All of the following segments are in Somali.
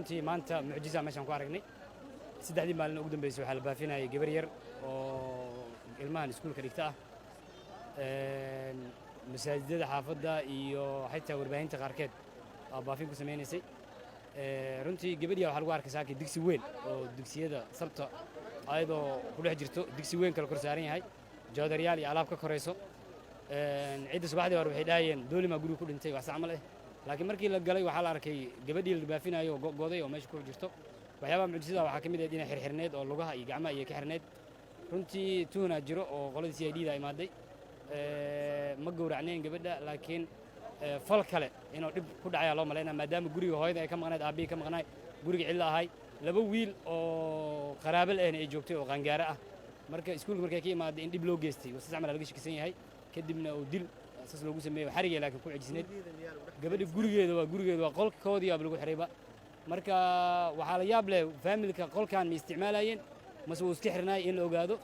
Runtii maanta mucjiza meeshaan ku aragnay. 3dii maalin ugu dambeysay waxaa la baafinayay gabar yar oo ilmahan iskuulka dhigta ah. Masaajidada xaafadda iyo xitaa warbaahinta qaarkeed aa baafin ku samaynaysay. Runtii gabadhiya waxaa lagu arkay saakay digsi weyn oo dugsiyada sabta ayadoo ku dhex jirto, digsi weyn kala kor saaran yahay, joodaryaal iyo alaab ka korayso. Cidda subaxdii hore waxay dhahayeen doolimaa guriga ku dhintay, wax sacmal ah, laakiin markii la galay waxaa la arkay gabadhii la baafinayo oo go'go'day oo meesha ku jirto. Waxyaabaha mucjisada waxaa ka mid ahayd inay xirxirneed oo lugaha iyo gacmaha iyo ka xirneed. Runtii tuhunaa jiro oo qoladii CID da imaaday. Ma gowracnayn gabadha, laakiin fal kale inuu dhib ku dhacayaa loo malaynaya, maadaama guriga hooyada ay ka maqnayd, aabbihii ka maqnaay, guriga cidla ahay, laba wiil oo qaraabo ahna ay joogtay oo qaangaaro ah. Marka iskuulka markay ka imaaday in dhib loo geystay oo si camal laga shakisan yahay, kadibna uu dil saas loogu sameeyey, xarigay laakiin ku cijisneed gabadha. Gurigeeda waa qolkoodii aaba lagu xirayba. Marka waxaa la yaab leh, faamilka qolkan ma isticmaalayeen mase wuu iska xirnaay? In la ogaado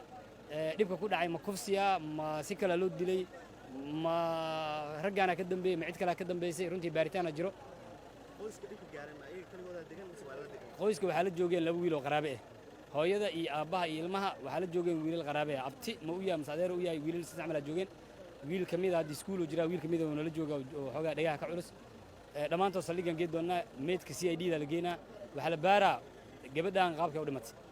dhibka ku dhacay, ma kufsiya, ma si kalea loo dilay, ma raggaana ka dambeeyey, ma cid kalea ka dambeysay? Runtii baaritaana jiro. Qoyska waxaa la joogeen laba wiil oo qaraabe ah. Hooyada iyo aabbaha iyo ilmaha waxaa la joogeen wiilal qaraabe ah. Abti ma u yahay mase adeer u yahay, wiilal si camalaa joogeen. Wiil ka mid a hadda iskuul uu jiraa, wiil ka mid a uu nala jooga oo xoogaa dhagaha ka culus. Dhammaantood saldhiggan gee doonnaa. Meydka CID da la geynaa, waxaa la baaraa gabadhan qaabkay u dhimatay.